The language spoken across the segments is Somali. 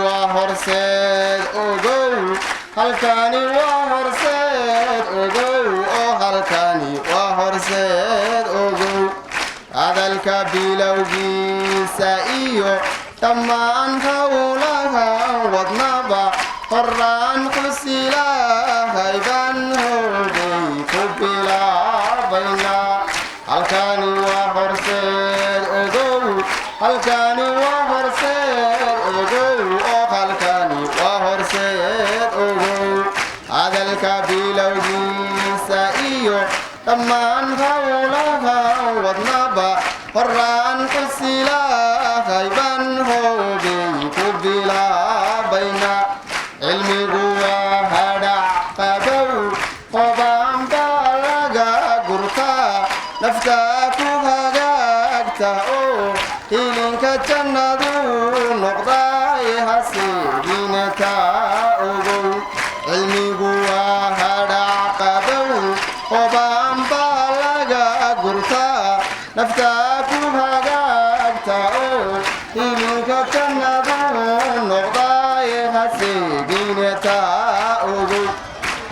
Waa Horseed ogow, halkani waa Horseed ogow, oo halkani waa Horseed ogow. Hadalka bilowgiisa iyo dhammaan howlaha wadnaba horaan xusilaahay baan hogay ku bilaabaynaa. Halkani waa Horseed ogow, halkani waa Horseed ogow, oo halkani waa Horseed ogow. Hadalka bilowgiisa iyo dhammaan howlaha wadnaba horaan xusilaahay baan hogay ku bilaabaynaa. Cilmigu waa hadhac qabow, qobaan baa laga gurtaa, naftaa ku hagaagta oo hilinka jannadu noqdaay, haseeginata ogow. Cilmigu waa hadhac qabow, qobaan baa laga gurtaa, naftaa ku hagaagta oo hilinka jannadu noqdaay, haseeginata ogow.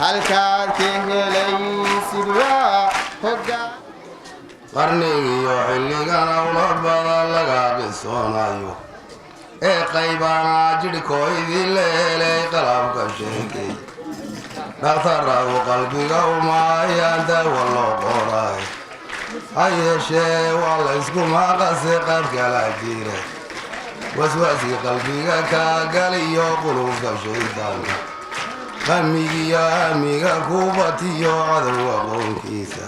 Halkaad ka helaysid waa hogaa. Qarnigiiyo xilligan awlo badan laga qisoonayo ee qaybana jidhkoydii la helay qalabka sheekay, dhakhtaradu qalbiga umaayaan daawa loo qoray. Ha yeeshee waa laysku maqase qaab kala jira, waswaaskii qalbiga kaa galiyo qulubka shaydaanka, qamigiyo amiga kubatiyo cadowga qoonkiisa,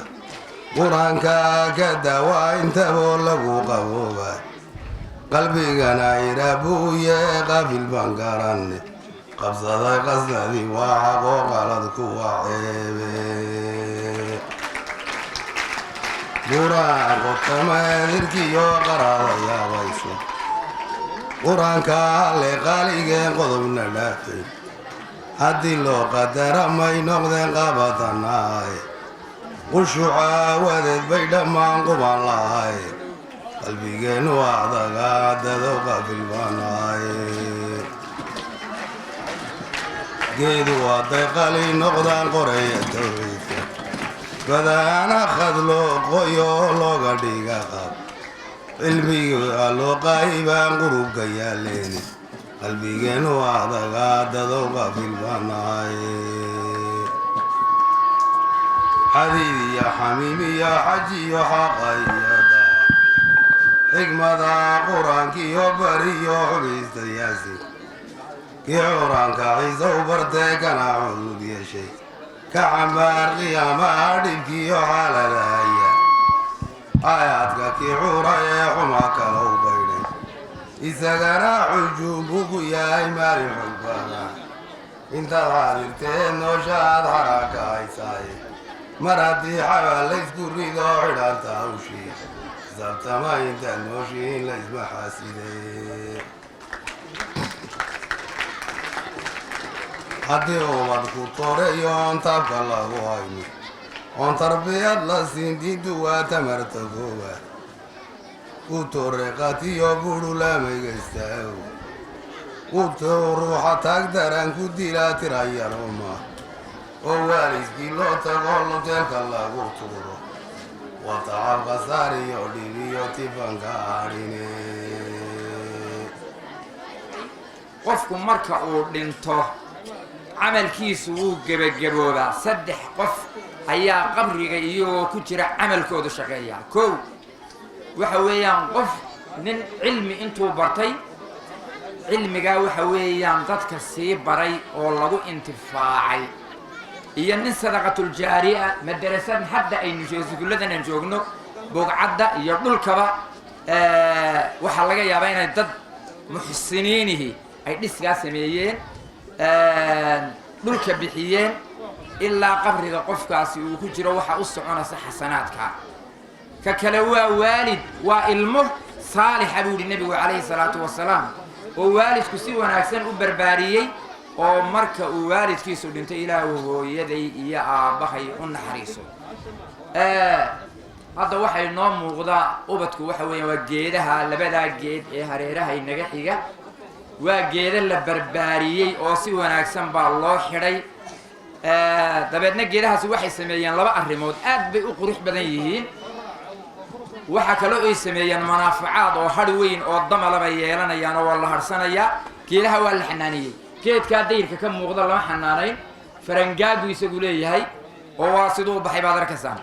Qur-aanka ka daawa intaboo lagu qabooba, qalbigana irabuuye qaafil baan garanne, qabsaday qasnadii waa xaqoo qalad kuwa ceebe. Qur-aan qotama edirkiyo qaraada yaabayso, Qur-aanka alle qaaligeen qodobna dhaafay, haddii loo qadara may noqdeen qabatanahay, qushuca wadeed bay dhammaan quban lahay. Qalbigeennu adaga dado qaafil baanahay. Geedu hadday qali noqdaan qoraya tawxiidka, badana khad loo qoyo looga dhiga qab, cilmiga loo qaybaan qurubka yaaleeni. Qalbigeennu adaga dado qaafil baanahay. Xadiid iyo xamiim iyo xaj iyo xaqayada, xikmada Qur-aankiyo bariyo xubista Yaasin, kii Qur-aanka ciise u bartee kana cudud yeeshay, ka xambaar qiyaamaha dhibkiyo xaaladahaya. Aayaadka kii cura ee xuma kala u baydhay, isagana xujuun buu ku yahay maalin xog badan. Intaad xaadirteed nooshaad xaraaka haysaaye, mar haddii xabal laysku rido xidhanta hawshii, xisaabtama intaad nooshiin laysma xaasidee. Haddii ubad ku toreeyo oon taabka lagu hayni oon tarbiyad la siin, diintu waa tamarta koowaad. Ku tore qatiyo budhulaamaygastaago, uto ruuxa taag daran ku dilaa tirayaroma, oo waaliskii loo tago luteelka lagu tuuro, waa tacab khasaariyo dhibiyo tifanka adhine. Qofku marka uu dhinto camalkiisu wuu gebagaboobaa. Saddex qof ayaa qabriga iyagoo ku jira camalkoodu shaqeeya. Kow, waxa weeyaan qof nin cilmi intuu bartay, cilmigaa waxa weeyaan dadka sii baray oo lagu intifaacay, iyo nin sadaqatuljaariya. Madarasadan hadda aynu iskuulladan aan joogno, bogcadda iyo dhulkaba, waxaa laga yaabaa inay dad muxsiniinihi ay dhiskaa sameeyeen, dhulka bixiyeen. Ilaa qabriga qofkaasi uu ku jiro waxaa u soconaysa xasanaadka. Ka kale waa waalid, waa ilmo saalixa buu yihi Nebigu calayhi salaatu wasalaam, oo waalidku si wanaagsan u barbaariyey, oo marka uu waalidkiisu dhintay, "Ilaahu hooyaday iyo aabbahay u naxariiso." Hadda waxay noo muuqdaa ubadku waxa weeyaan waa geedaha, labadaa geed ee hareeraha inaga xiga. Waa geeda la barbaariyey oo si wanaagsan baa loo xidhay. Dabeedna geedahaasi waxay sameeyeen laba arrimood: aad bay u qurux badan yihiin, waxaa kaloo ay sameeyeen manaafacaad oo hadh weyn oo damala bay yeelanayaan oo waa la hadhsanayaa. Geedaha waa la xanaaniyey. Geedkaa dayrka ka muuqda lama xanaanayn, farangaagu isagu leeyahay oo waa siduu baxay baad arkaysaan.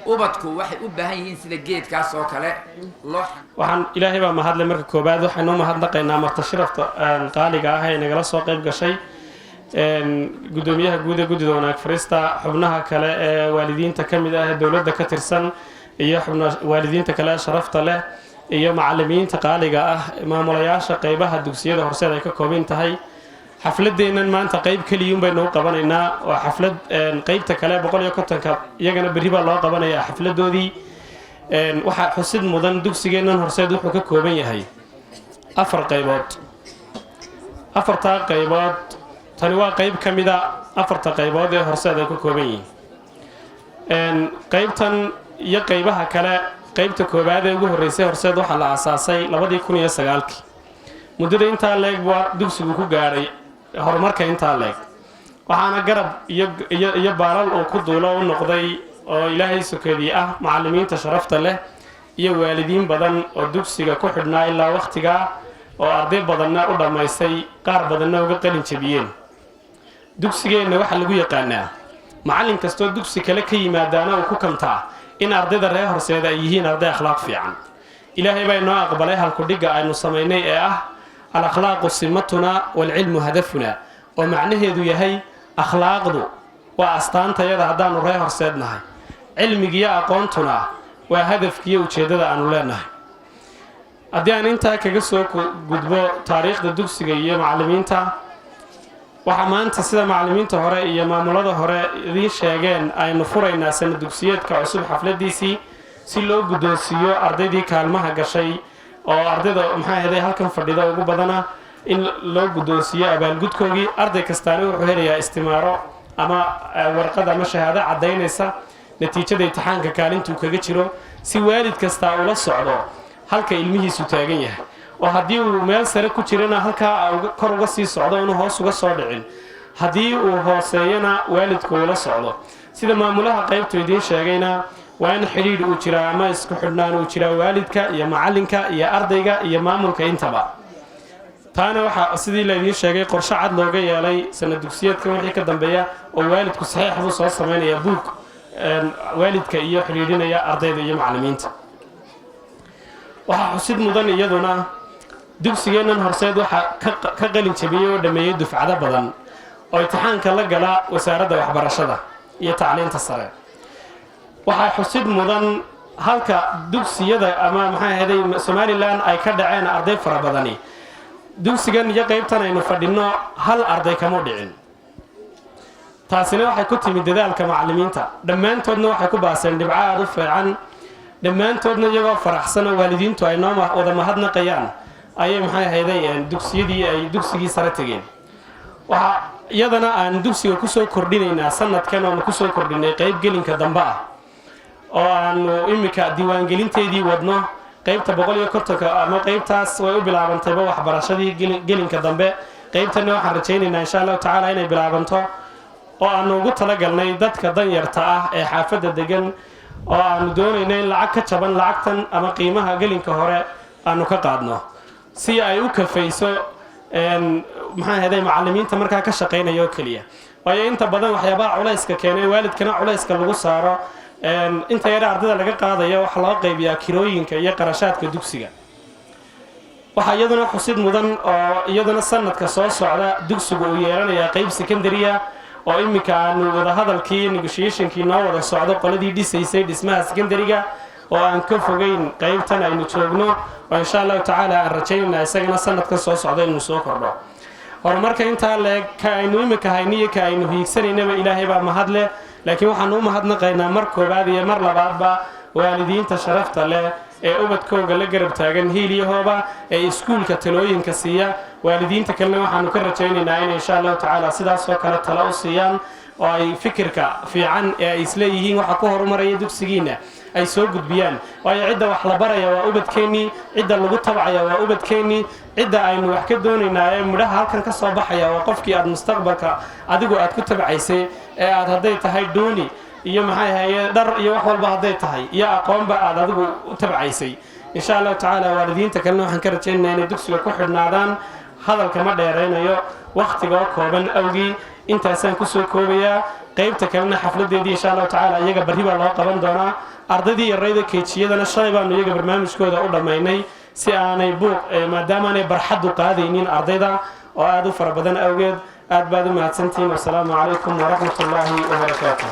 Ubadku waxay u baahan yihiin sida geedkaas oo kale loo Waxaan Ilaahay baa mahadle. Marka koobaad waxaynu u mahadnaqaynaa marti sharafta qaaliga ah ee nagala soo qayb gashay, guddoomiyaha guud ee guddida wanaag farista, xubnaha kale ee waalidiinta ka mid ah ee dowladda ka tirsan, iyo xubna waalidiinta kale ee sharafta leh, iyo macallimiinta qaaliga ah, maamulayaasha qeybaha dugsiyada Horseed ay ka kooban tahay. Xafladeennan maanta qeyb keliyuun baynu u qabanaynaa. Waa xaflad qeybta kale 150-ka, iyagana berri baa loo qabanayaa xafladoodii. Waxaa xusid mudan, dugsigeennan Horseed wuxuu ka kooban yahay afar qaybood. Afartaa qaybood, tani waa qayb ka mida afarta qaybood ee Horseed ay ka kooban yihiin. Qaybtan iyo qaybaha kale, qaybta koowaad ee ugu horreysay Horseed waxaa la aasaasay 2009-kii. Muddada intaa leeg waa dugsigu ku gaadhay horumarka intaa leeg. Waxaana garab iyo baalal uu ku duulo u noqday oo Ilaahay sokeedii ah macallimiinta sharafta leh iyo waalidiin badan oo dugsiga ku xidhnaa ilaa wakhtigaa, oo arday badanna u dhammaystay, qaar badanna uga qalin jebiyeen. Dugsigeenna waxaa lagu yaqaanaa, macallin kastoo dugsi kale ka yimaadaana uu ku kantaa, in ardayda reer Horseeda ay yihiin arday akhlaaq fiican. Ilaahay baa inoo aqbalay halkudhigga aynu samaynay ee ah "الأخلاق سمتنا والعلم هدفنا", oo macnaheedu yahay akhlaaqdu waa astaantayada haddaanu reer Horseed nahay, cilmigiiyo aqoontuna waa hadafkiiyo ujeeddada aanu leenahay. Haddii aan intaa kaga soo gudbo taariikhda dugsiga iyo macallimiinta, waxaa maanta, sida macallimiinta hore iyo maamulada hore idiin sheegeen, aynu furaynaa sana dugsiyeedka cusub xafladiisii, si loo guddoonsiiyo ardaydii kaalmaha gashay, oo ardayda maxaa ahday halkan fadhida ugu badana, in loo guddoonsiiyo abaalgudkoogii. Arday kastaana wuxuu helayaa istimaaro ama warqad ama shahaado caddaynaysa natiijada imtixaanka kaalintuu kaga jiro, si waalid kastaa ula socdo halka ilmihiisu taagan yahay, oo haddii uu meel sare ku jirana halkaa kor uga sii socdo, inuu hoos uga soo dhicin, haddii uu hooseeyana waalidku ula socdo. Sida maamulaha qaybtu idiin sheegayna, waa in xidhiidh uu jiraa ama isku xidhnaan uu jiraa waalidka iyo macallinka iyo ardayga iyo maamulka intaba. Taana waxaa, sidii laydiin sheegay, qorshe cad looga yeelay sanad dugsiyeedkan wixii ka dambeeya, oo waalidku saxiix buu soo samaynayaa buug waalidka iyo xidhiidhinaya ardayda iyo macallimiinta. Waxaa xusid mudan iyaduna, dugsigeennan Horseed waxaa ka qalin jabiyey oo dhammeeyey dufcado badan oo imtixaanka la gala Wasaaradda Waxbarashada iyo Tacliinta Sare. Waxaa xusid mudan, halka dugsiyada ama maxaa ahayday Somaliland ay ka dhaceen arday fara badani, dugsigan iyo qaybtan aynu fadhinno hal arday kama dhicin. Taasina waxay ku timid dadaalka macallimiinta. Dhammaantoodna waxay ku baaseen dhibco aada u fiican. Dhammaantoodna iyagoo faraxsan oo waalidiintu ay noo wada mahadnaqayaan ayay maxay ahayday dugsiyadii ay dugsigii sare tegeen. Waxaa iyadana aan dugsiga kusoo kordhinaynaa sanadkan, oonu kusoo kordhinay qayb gelinka dambe ah oo aanu iminka diiwaangelinteedii wadno, qaybta 150-ka ama qaybtaas way u bilaabantayba waxbarashadii gelinka dambe. Qaybtanna waxaan rajaynaynaa, insha Allahu tacaala, inay bilaabanto, oo aanu ugu talagalnay dadka danyarta ah ee xaafadda degan, oo aanu doonayno in lacag ka jaban lacagtan ama qiimaha gelinka hore aanu ka qaadno, si ay u kafayso maxaa ahayday macallimiinta markaa ka shaqaynaya oo keliya. Waayo, inta badan waxyaabaha culayska keenay waalidkana culayska lagu saaro, inta yare ardayda laga qaadayo waxaa loo qaybiyaa kirooyinka iyo qarashaadka dugsiga. Waxaa iyaduna xusid mudan oo iyaduna sanadka soo socda dugsigu uu yeelanayaa qeyb secondary ah, oo iminka aanu wadahadalkii negotiationkii noo wada socdo qoladii dhisaysay dhismaha secondary-ga, oo aan ka fogeyn qeybtan aynu joogno, oo insha Allahu tacaala aan rajaynayna isagana sanadkan soo socda inuu soo kordho. Horumarka intaa leeg, ka aynu iminka hayniyo ka aynu hiigsanaynaba, Ilaahay baa mahad leh. Laakiin waxaanu u mahadnaqaynaa mar koowaad iyo mar labaadba waalidiinta sharafta leh ee ubadkooga la garab taagan hiilyahooba, ee iskuulka talooyinka siiya. Waalidiinta kalena waxaanu ka rajaynaynaa inay insha Allahu tacaala sidaasoo kale talo u siiyaan, oo ay fikirka fiican ee ay isleeyihiin waxa ku horumaraya dugsigiina. Ay soo gudbiyaan, waayo cidda wax la baraya waa ubadkeennii, cidda lagu tabcaya waa ubadkeennii, cidda aynu wax ka doonaynaa ee midhaha halkan ka soo baxaya waa qofkii aad mustaqbalka adigu aad ku tabcaysay ee aad hadday tahay dooni iyo maxay ahaye dhar iyo wax walba hadday tahay iyo aqoonba aad adigu u tabcaysay. Insha Allahu tacaala, waalidiinta kalena waxaan ka rajaynaynaa inay dugsiga ku xidhnaadaan. Hadalka ma dheeraynayo, wakhtigoo kooban awgii intaasaan kusoo koobayaa. Qaybta kalena xafladeedii, insha Allahu tacaala, iyaga barri baa loo qaban doonaa. Ardaydii yarayda KG-yadana shalay baanu iyaga barnaamijkooda u dhammaynay si aanay buuq, maadaamaanay barxaddu qaadaynin ardayda oo aada u fara badan awgeed. Aad baad u mahadsantihiin. Wasalaamu calaykum waraxmat ullaahi wabarakaatu.